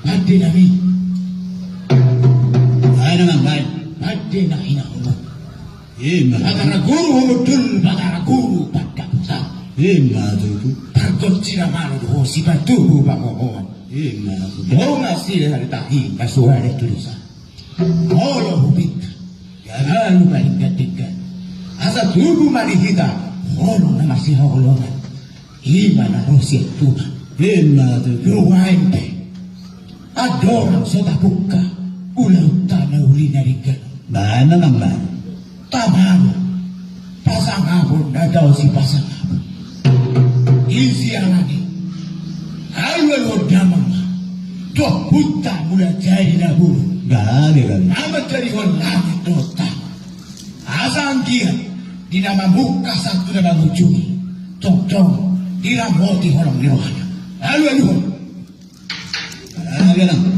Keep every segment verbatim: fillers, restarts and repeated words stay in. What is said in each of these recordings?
Pande nami. Ai na mambaen. Pande na hinaholongan. Ima. Batara guru humundul, batara guru pandapotan. Ima tutu. Pargonsi na malo do ho sipatubu pangomoan. Ima tutu. Dongan sihari tahi na suare tulisan. Molo hupinta. Jala lupa hingga tinggal. Asa tubu ma di hita. Holong na masihaholongan. Ima na ro sian Tuhan. Ima tutu. Nuaeng pe. Andorang so tapungka ulaonta na uli na denggan. Baen ma nang baen. Tama do. Pasangapon na tau sipasangapon. Isi alani. Alualuhon damang ma tu ompunta Mulajadi Nabolon. Gabe gabe. Na manjadihon langit dohot tano. Asa anggiat di na mamungka sahat tu na mangujungi, tongtong diramoti holong ni rohana. Alualuhon. Alualuhon.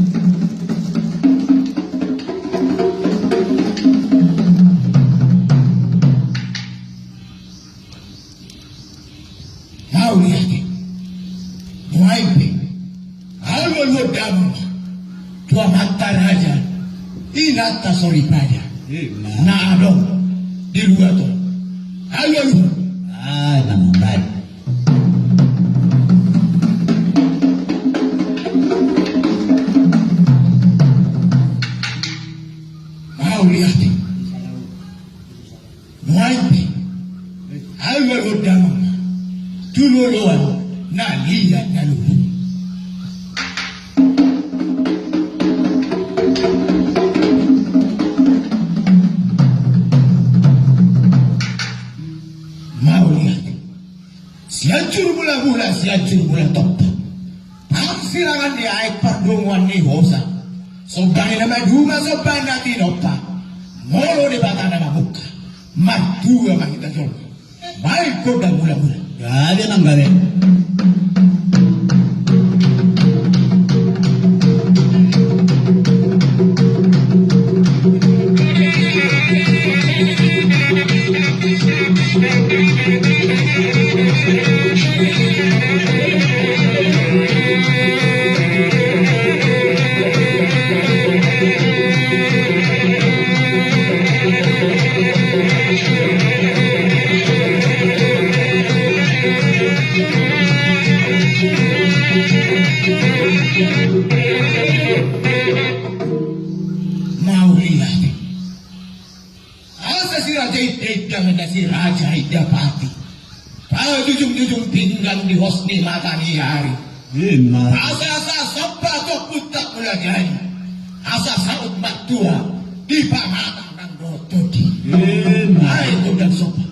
Mauliate. Nuaeng pe. Alualuhon damang ma tu amanta raja, inanta soripada. Ima. Na adong di luat on. Alualuhon. Ah, na mambaen. Mauliate. Nuaeng pe. Alualuhon damang ma tu loloan na liat na luhut. Mauliate. Sianjur Mulamula, Sianjur Mulatompa. Parsirangan ni aek, pardomuan ni hosa. Somba ni na maduma, somba ni na tinompa. Molo Debata na mamungka, martua ma hita jolma. Baen gondang mulamula. Gabe nang gabe. Mauliate. Asa si Raja Indainda, na si Raja Indapati. Pajujungjujung pinggan di hos ni mataniari. Ima. Asa, asa somba tu ompunta Mulajadi. Asa saut martua di pamatang nang dohot tondi. Ima. Ai gondang somba.